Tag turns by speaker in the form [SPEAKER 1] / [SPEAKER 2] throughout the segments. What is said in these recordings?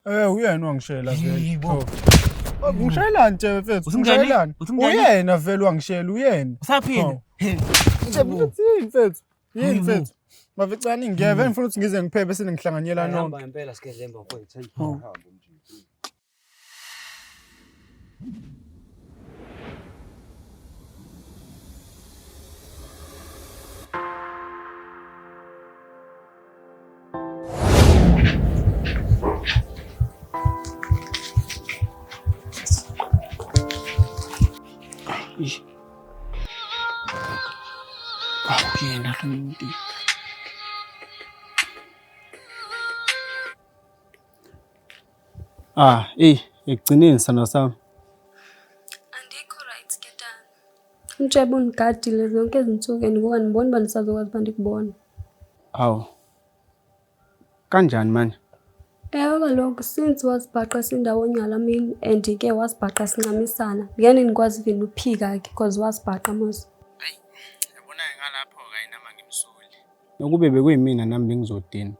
[SPEAKER 1] Eh uyena wangishela vele.
[SPEAKER 2] Yibo.
[SPEAKER 1] Oh. Ngishayelani nje mfethu?
[SPEAKER 2] Uthi njani?
[SPEAKER 1] Ngishayelani?
[SPEAKER 2] Uthi njani?
[SPEAKER 1] Uyena vele wangishela uyena.
[SPEAKER 2] Usaphila?
[SPEAKER 1] Hawu. Nje mfethu yini mfethu? Yini
[SPEAKER 2] Hayibo.
[SPEAKER 1] mfethu? Mavicani ngiyeve ngifuna ukuthi ngize ngiphephe bese ngihlanganyela nonke.
[SPEAKER 3] Hamba ngempela sigedlemba mfowethu.
[SPEAKER 1] Hawu.
[SPEAKER 4] Awuyena lo muntu.
[SPEAKER 3] Ah, eyi, ekugcineni sithando sami.
[SPEAKER 5] Andikho right ke tana. Umtshebe undigadile zonke ezi ntsuku and ngoku andiboni uba ndisazokwazi uba ndikubone.
[SPEAKER 3] Hawu. Kanjani manje?
[SPEAKER 5] Ewe kaloku since wasibhaqa sindawonye ngalaa mini and ke wasibhaqa sincamisana, ngeke ndikwazi even uphika ke because wasibhaqa mos.
[SPEAKER 3] Yabona-ke ngalapho-ke ayi nami angimsoli. Ukube bekuyimina nami bengizodina.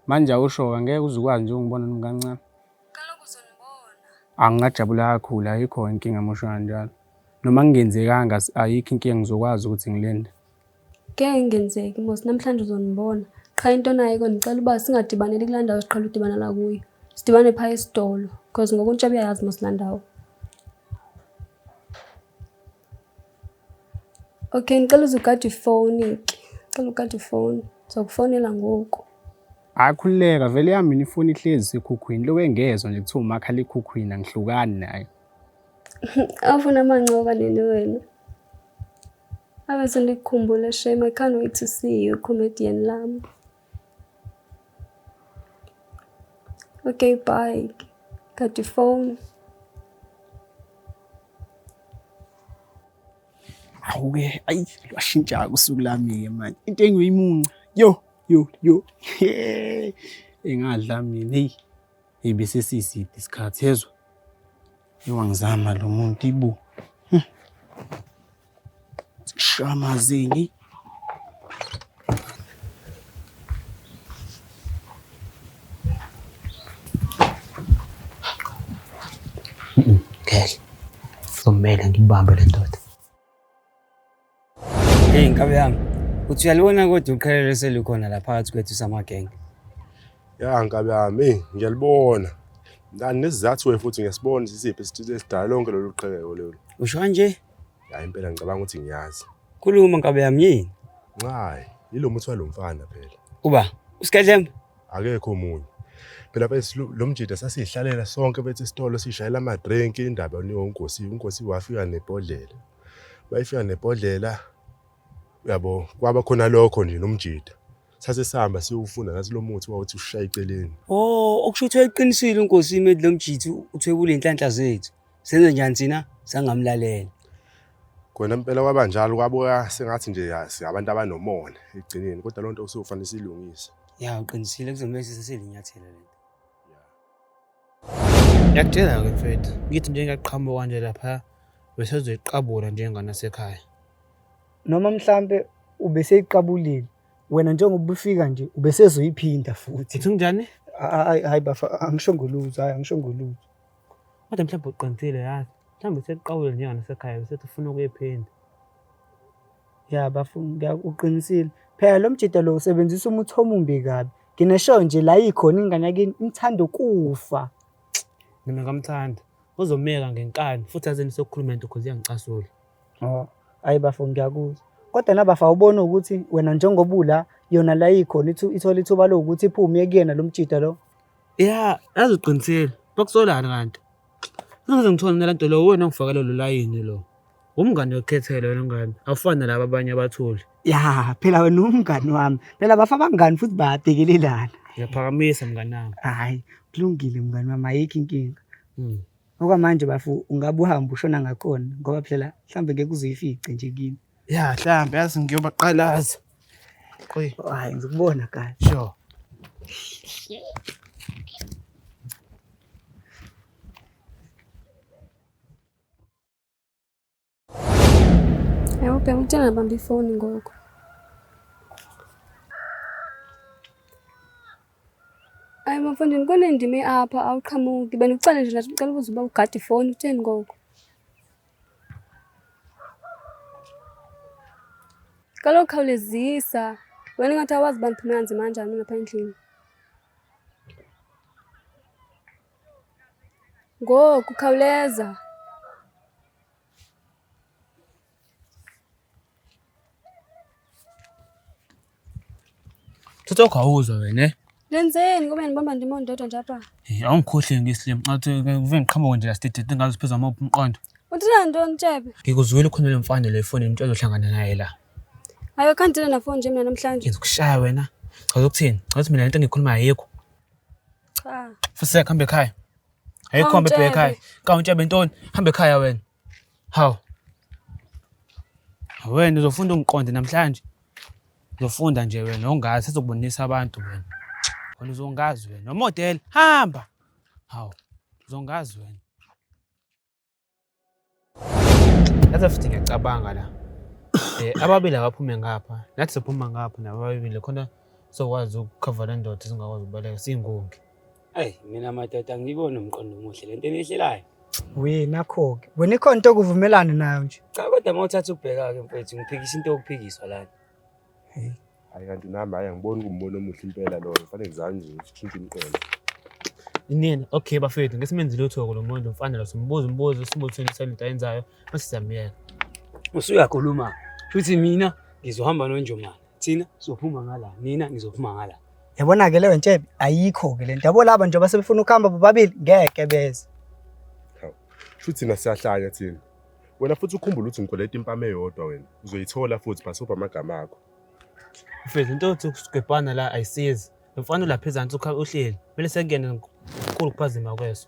[SPEAKER 3] Manje awusho-ke angeke uze ukwazi nje ukungibona noma kancane.
[SPEAKER 5] Kaloku uzondibona.
[SPEAKER 3] Angingajabula kakhulu ayikho inkinga uma usho kanjalo. Noma kungenzekanga ayikho inkinga ngizokwazi ukuthi ngilinde.
[SPEAKER 5] Ngeke ingenzeki mos, namhlanje uzondibona. Qha into nayo ke ndicela uba singadibaneli kulaa ndawo siqhele udibanela kuyo. Sidibane phaa esitolo because ngoku uNtshebe uyayazi mos laa ndawo. Okay, ndicela uze ugade ifowuni ke. Ndicela ugade ifowuni. Ndizokufowunela ngoku.
[SPEAKER 3] Hhayi khululeka vele yami mina ifoni ihlezi isekhukhwini. Lokhu engezwa nje kuthiwa umakhalekhukhwini angihlukani nayo.
[SPEAKER 5] Awufuna amancoka nini wena? Ave sendikukhumbula shame. I can't wait to see you, comedian lam. Okay, bye. Gade ifowuni.
[SPEAKER 4] Awuke, ayi lwashintsha usuku lami-ke manje. Into engiyimunca. Yo, yo, yo.
[SPEAKER 3] Engadla mina eyi. Eyi bese siside isikhathi yezwa. Iwangizama lo muntu ibu. Shamazingi.
[SPEAKER 6] Ngeke. Kuzomele ngibambe le ndoda.
[SPEAKER 7] Hey nkabi yami, uthi uyalibona kodwa uqhelelo selukhona la phakathi kwethu samagenge.
[SPEAKER 8] Ya nkabi yami, eyi ngiyalibona. Nani nesizathu we futhi ngiyasibona isiphi esidala lonke lolu qhekeko lolu.
[SPEAKER 7] Usho kanje?
[SPEAKER 8] Ya impela ngicabanga ukuthi ngiyazi.
[SPEAKER 7] Khuluma nkabi yami yini?
[SPEAKER 8] Ncayi, yilo muthi walo mfana phela.
[SPEAKER 7] Uba uSigedlemba?
[SPEAKER 8] Akekho omunye. Phela bese lo mjida sasiyihlalela sonke bethi esitolo sishayela ama-drink indaba yoniwe uNkosi. UNkosi wafika nebhodlela. Bayifika nebhodlela uyabo kwaba khona lokho nje nomjida. Sase sihamba siyofuna nathi lo muthi wawuthi ushaya eceleni.
[SPEAKER 7] Oh, okusho ukuthi uyayiqinisile uNkosi imethi lo mjithu uthwebule inhlanhla zethu. Senze njani thina? Sangamlalela.
[SPEAKER 8] Khona impela kwaba njalo kwabuka sengathi nje ya, singabantu abanomona ekugcineni kodwa loo nto kusukufanele siyilungise.
[SPEAKER 7] Ya, uqinisile kuzomele siseselinyathelo lento.
[SPEAKER 2] Ngiyakutshela-ke mfethu, ngithi nje ngiyaqhamuka nje lapha besezoyiqabula njengane yasekhaya.
[SPEAKER 4] Noma mhlampe ubeseyiqabulile wena njengoba ufika nje ubesezoyiphinda futhi.
[SPEAKER 2] Uthi kunjani?
[SPEAKER 4] Hayi hayi bafa angishongo lutho, hayi angishongo lutho.
[SPEAKER 2] Kodwa mhlawumbe uqinisile yazi. Mhlawumbe useqabule njengane yasekhaya besethi ufuna ukuyiphinda.
[SPEAKER 4] Ya bafu uqinisile. Phela lo mjida lo usebenzisa umuthi omumbi kabi. Nginesho nje la ikhona ingane yakini imthanda ukufa.
[SPEAKER 2] Mina ngamthanda. Uzomeka ngenkani futhi azeni sokukhuluma into cause iyangicasula.
[SPEAKER 4] Oh, hayi bafo ngiyakuzwa. Kodwa nabafa awuboni ukuthi wena njengoba ula yona la ikhona ithola ithuba lokuthi iphume kuyena lo mjida lo.
[SPEAKER 2] Ya, yazi uqinisile. Bakusolani kanti? Ngize ngithole mina lento lo wena ongifakela lo layini lo. Umngane wekhethelo wena ngane. Awufani nalaba abanye abathuli.
[SPEAKER 4] Ya, phela wena umngani wami. Phela bafa abangani futhi bayabhekelelana.
[SPEAKER 2] Ngiyaphakamisa mngani wami.
[SPEAKER 4] Hayi, kulungile mngani wami ayikho inkinga. Okwamanje bafu ungabe uhamba ushona ngakhona ngoba phela mhlambe ngeke uze uyifice nje kimi.
[SPEAKER 2] Ya, mhlambe yazi ngiyobaqalaza. Qoyi.
[SPEAKER 4] Hayi ngizokubona kahle.
[SPEAKER 2] Sure.
[SPEAKER 5] Ewe, bheka uthe ngabamba ifoni ngoku. Hayi bo, Mfondini kunendima apha awuqhamuki. Bendikucele nje nathi ucela ukuze uba ugade ifoni utheni ngoku? Kaloku khawulezisa. Wena ingathi awazi uba ndiphume kanzima kanjani mina apha endlini. Ngoku khawuleza.
[SPEAKER 2] Thatha ugawuzwa wena. Eh?
[SPEAKER 5] Lenzeni ngoba ndibamba ndimo ndodwa nje apha.
[SPEAKER 2] Eh, awungikhohleli ngeslim. Ngathi kuve ngiqhamuka nje la state ngazi phezulu amaphi umqondo.
[SPEAKER 5] Uthina ntoni Tshebe?
[SPEAKER 2] Ngikuzwile ukhona lo mfana lo efonini umtshela uzohlangana naye la.
[SPEAKER 5] Ayo khandile nafoni nje mina namhlanje.
[SPEAKER 2] Ngizokushaya wena. Cha ukuthini? Cha ukuthi mina lento engikhuluma ayikho.
[SPEAKER 5] Cha.
[SPEAKER 2] Futhi hamba ekhaya. Ayikho hambe ebheke ekhaya. Ka untshebe ntoni? Hamba ekhaya wena. Hawu. Wena uzofunda ungiqonde namhlanje. Uzofunda nje wena ongazi sezokubonisa abantu wena. Wena uzongazi wena. Nomodel hamba. Hawu. Uzongazi wena. Yazi futhi ngiyacabanga la. Ababili abaphume ngapha, nathi siphuma ngapha nabo ababili khona sokwazi ukukhava le ndoda singakwazi ukubaleka siyingungi.
[SPEAKER 7] Eyi mina madoda angiyiboni umqondo omuhle le nto eniyihlelayo.
[SPEAKER 4] We nakho-ke. Wena ikhona into okuvumelana nayo nje.
[SPEAKER 7] Cha kodwa uma uthatha ukubheka-ke mfethu ngiphikisa into yokuphikiswa lana.
[SPEAKER 8] Hayi kanti nami hayi angiboni kuwumbono omuhle impela loyo. Kufanele ngizame nje ukushintsha umqondo.
[SPEAKER 2] Inini? Okay bafethu, ngesimenzi lutho lo muntu mfana lo simbuza umbuzo sibutheni into ayenzayo bese siyamyeka.
[SPEAKER 7] Usuyakhuluma. Futhi mina ngizohamba noNjomane. Thina sizophuma ngala, nina nizophuma ngala.
[SPEAKER 4] Yabona-ke leyo ntshebe ayikho-ke le nto. Yabo laba njengoba sebefuna ukuhamba bobabili ngeke beze.
[SPEAKER 8] Hawu. Shuthi thina siyahlanya thina. Wena futhi ukhumbule ukuthi ngikweleta impama eyodwa wena. Uzoyithola futhi bhasobha amagama akho.
[SPEAKER 2] Mfethu into yokuthi usigwebhana la ayisizi. Lo mfana ulapha ezansi uhleli. Kumele sengene ngokukhulu ukuphazima kweso.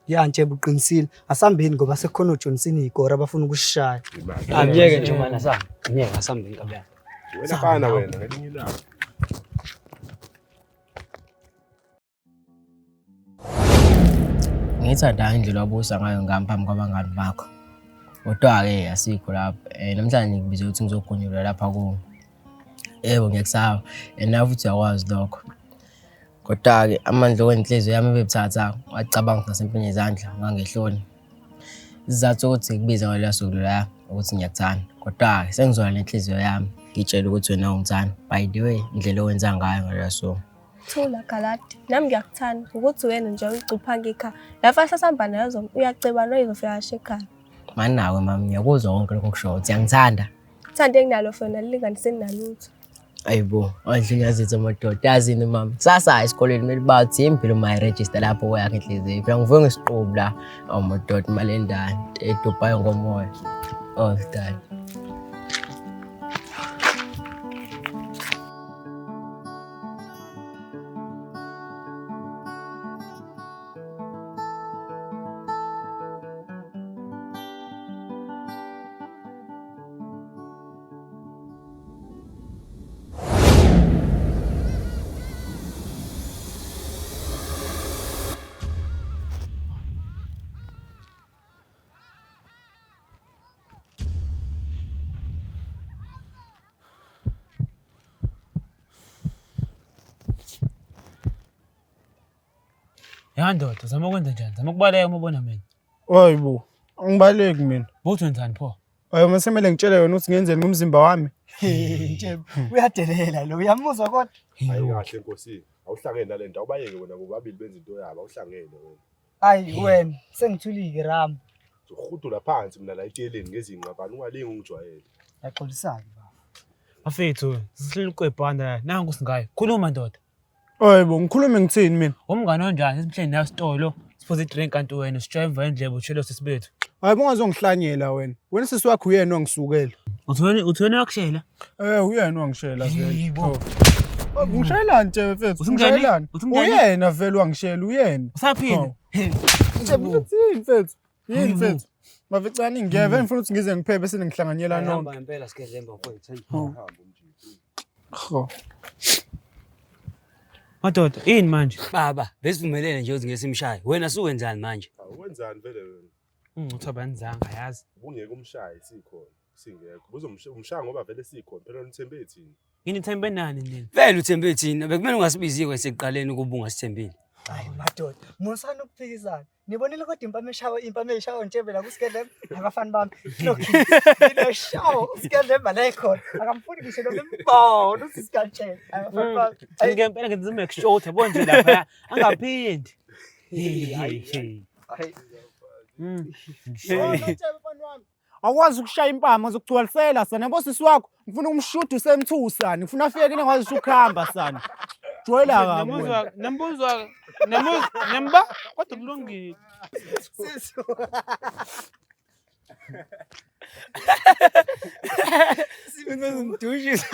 [SPEAKER 4] Ya Ntshebe uqinisile. Asambeni ngoba sekukhona oJohnsini iy'kora abafuna ukusishaya.
[SPEAKER 8] Imali.
[SPEAKER 7] Amyeke Njomane asambe. Myeke asambe inkabi yakhe.
[SPEAKER 8] Wena fana wena ngelinye ilanga.
[SPEAKER 6] Ngiyithanda indlela obusa ngayo ngami phambi kwabangani bakho. Kodwa-ke asikho lapho. Namhlanje ngikubize ukuthi ngizogonyulwa lapha kuwe. Yebo ngiyakusaba and nawe futhi uyakwazi lokho. Kodwa-ke amandla okwenhliziyo yami ebebuthatha wacabanga ukuthi nasempini yezandla ngangehloni. Isizathu sokuthi ngikubize ngaloluya suku loluya ukuthi ngiyakuthanda. Kodwa-ke sengizwana nenhliziyo yami ngitshele ukuthi wena ungithanda. By the way, indlela owenza ngayo ngaloluya suku.
[SPEAKER 9] Thula Galadi, nami ngiyakuthanda ukuthi wena nje uyicuphanga ikhaya. La mfahla sihamba nayo zona uyaceba noyizofika kashe ekhaya.
[SPEAKER 6] Mani nawe mami ngiyakuzwa konke lokho okushoyo ukuthi uyangithanda.
[SPEAKER 9] Uthando enginalo fona lilinganiseni nalutho.
[SPEAKER 6] Ayibo, andle ngiyazithi amadoda yazini mami. Kusasa esikoleni kumele bathi impilo my register lapho kweyakhe inhliziyo. Phela ngivuke ngesiqubu la. Awu madoda imali endala edubhayo ngomoya. Oh dad.
[SPEAKER 2] Ya ndoda, zama ukwenza njani? Zama ukubaleka uma ubona mina.
[SPEAKER 1] Hayibo, angibaleki mina.
[SPEAKER 2] Bothi wenzani pho?
[SPEAKER 1] Hayi mase kumele ngitshele wena ukuthi ngenzeni ngomzimba wami.
[SPEAKER 4] Ntshebe uyadelela lo uyamuzwa kodwa.
[SPEAKER 8] Hayi kahle Nkosi. Awuhlangene nale nto awubayeke wena bobabili benza into yabo awuhlangene wena.
[SPEAKER 4] Ayi wena sengithulile Ram.
[SPEAKER 8] Uzohudula phansi mina la etsheleni ngezinqa mfana ungalingi ungijwayele.
[SPEAKER 4] Yaxolisana baba.
[SPEAKER 2] Bafethu, sihleli ukwebhana la. Nangu singayo. Khuluma ndoda.
[SPEAKER 1] Hayibo, ngikhulume ngithini mina?
[SPEAKER 2] Umngane onjani? Simhleli nawe esitolo. Siphuza i-drink kanti wena usitshaya emva endlebe utshele sisibethu.
[SPEAKER 1] Hayibo ungazongihlanyela wena. Wena sisi wakho uyena wangisukela.
[SPEAKER 2] Uthi wena wakushela?
[SPEAKER 1] Uyena wangishela vele.
[SPEAKER 2] Yebo.
[SPEAKER 1] Oh, Ngishayelani nje mfethu?
[SPEAKER 2] Uthi mngani?
[SPEAKER 1] Ngishayelani?
[SPEAKER 2] Uthi mngani?
[SPEAKER 1] Uyena vele wangishela uyena.
[SPEAKER 2] Usaphila?
[SPEAKER 1] Nje uthini mfethu? Yini
[SPEAKER 2] Hayibo.
[SPEAKER 1] mfethu? Maficane ngiyeve ngifuna ukuthi ngize ngiphephe bese ngihlanganyela
[SPEAKER 7] Hamba
[SPEAKER 1] nonke.
[SPEAKER 7] ngempela sigedlemba mfowethu. Hey.
[SPEAKER 1] Ho.
[SPEAKER 2] Madoda, yini manje?
[SPEAKER 7] Baba, besivumelene nje ukuthi ngeke simshaye. Wena suwenzani manje?
[SPEAKER 8] Awuwenzani vele wena?
[SPEAKER 2] Uthi abanizanga yazi.
[SPEAKER 8] Ubungeke umshaye sikhona. Singekho. Buzomshaya ngoba vele sikhona. Phela nithembe thina.
[SPEAKER 2] Ngini thembe nani nina?
[SPEAKER 7] Vele uthembe thina, bekumele ungasibiziwe sekuqaleni ukuba ungasithembile.
[SPEAKER 4] Hayi madoda, musani ukuphikisana. Nibonile kodwa impama eshawa impama eshawa ntshebe la kuSikedlemba abafana bami. Lokhu ngineshawa uSikedlemba la ekhona. Akamfuni ngisho noma imbona uSisikantshebe. Abafana bami. Hayi,
[SPEAKER 2] Ngempela ngenza make sure ukuthi yabo nje lapha angaphindi. Hey, hey, hey.
[SPEAKER 4] hayi.
[SPEAKER 1] Awukwazi ukushaya impama ngizokugcwalisela sana. Yabo sisi wakho ngifuna ukumshuda usemthusana. Ngifuna afike kini ngwazi ukuhamba sana. Jwayela kabi. wena.
[SPEAKER 2] Nemuzwa, nembuzwa, nemuzwa, nemba kodwa kulungile.
[SPEAKER 4] Sisi. Sisi.